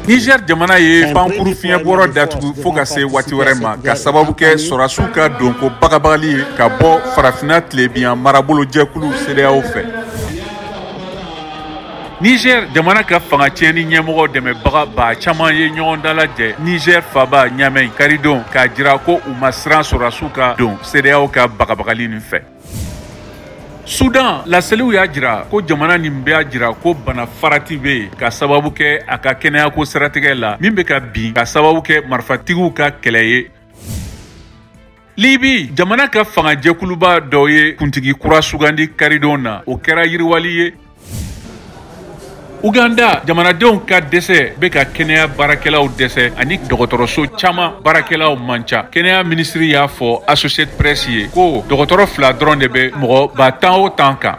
Niger jamana ye pankuru fiɲɛbɔrɔ datugu fo ka se waati wɛrɛ ma, ka sababu kɛ sɔrɔdasiw ka donko bagabagali ye ka bɔ Farafinna tilebinyan marabolo jɛkulu CEDEAO fɛ. Niger jamana ka fanga tiɲɛni ɲɛmɔgɔ dɛmɛbaga ba caman ye ɲɔgɔn dalajɛ Niger faba Ɲamɛ karidon, k'a jira ko u ma siran sɔrɔdasiw ka don CEDEAO ka bagabagali nin fɛ. Sudan, laseliw y'a jira ko jamana nin b'a jira ko bana farati bɛ yen, ka sababu kɛ a ka kɛnɛyako siratigɛ la min bɛ ka bin, ka sababu kɛ marifatigiw ka kɛlɛ ye. Libi jamana ka fangajɛkuluba dɔ ye kuntigi kura sugandi karidon na, o kɛra yiriwali ye. Uganda jamanadenw ka dɛsɛ bɛ ka kɛnɛya baarakɛlaw dɛsɛ, ani dɔgɔtɔrɔso caman baarakɛlaw man ca. Kɛnɛya minisiri y'a fɔ Associated Press ye ko dɔgɔtɔrɔ 2 dɔrɔn de bɛ mɔgɔ 10,000 o 10 kan.